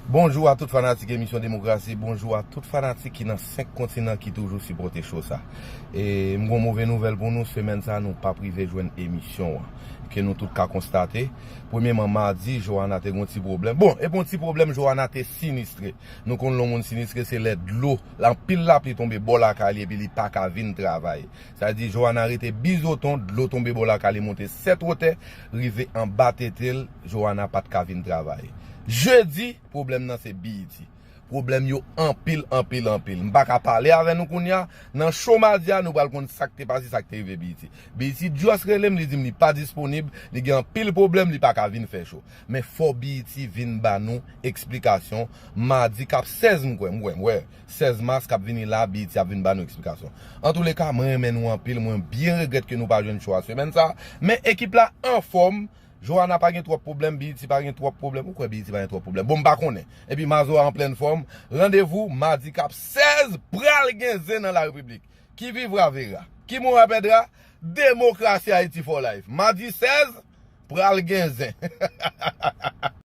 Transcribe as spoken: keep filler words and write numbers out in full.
Bonjou a tout fanatik emisyon Demokrasi, bonjou a tout fanatik ki nan senk kontinan ki toujou sipòte show sa. E m gon move nouvèl pou nou, semèn sa nou p ap rive jwenn emisyon an. Ke nou tout ka konstate, premyèman madi, Johanna te gon ti pwoblèm. Bon, e bon ti pwoblèm, Johanna te sinistre. Nou konn lè yon moun sinistre, se lè dlo, anpil lapli tonbe bò lakay li epi li pa ka vin travay. Sa di Johanna rete bizoton, dlo tonbe bò lakay li, monte sèt wotè, rive anba tete l, Johanna pa t ka vin travay. Jedi, pwoblèm nan se B E T. Pwoblèm yo anpil, anpil, anpil. M pa ka pale avè nou kounye a. Nan show madi a, nou pral konn sa k te pase, sa k te rive B E T. B E T just rele m, li di m li pa disponib, li gen anpil pwoblèm, li pa ka vin fè show. Men fò B E T vin ba nou eksplikasyon. Madi k ap sèz, m kwè, m kwè, m kwè. Sèz mas k ap vini la, B E T ap vin ba nou eksplikasyon. Antouleka, mwen renmen nou anpil, mwen byen regrèt ke nou pa jwenn show a semèn sa. Men ekip la anfòm, Johanna pa gen twòp pwoblèm, B E T pa gen twòp pwoblèm. Ou kwè B E T pa gen twòp pwoblèm? Bon, m pa konnen. Epi Mazo a an plèn fòm. Randevou, madi k ap sèz, pral gen zen nan la repiblik. Qui vivra verra. Qui mourra perdra. Demokrasi Ayiti for life. Madi sèz, pral gen zen.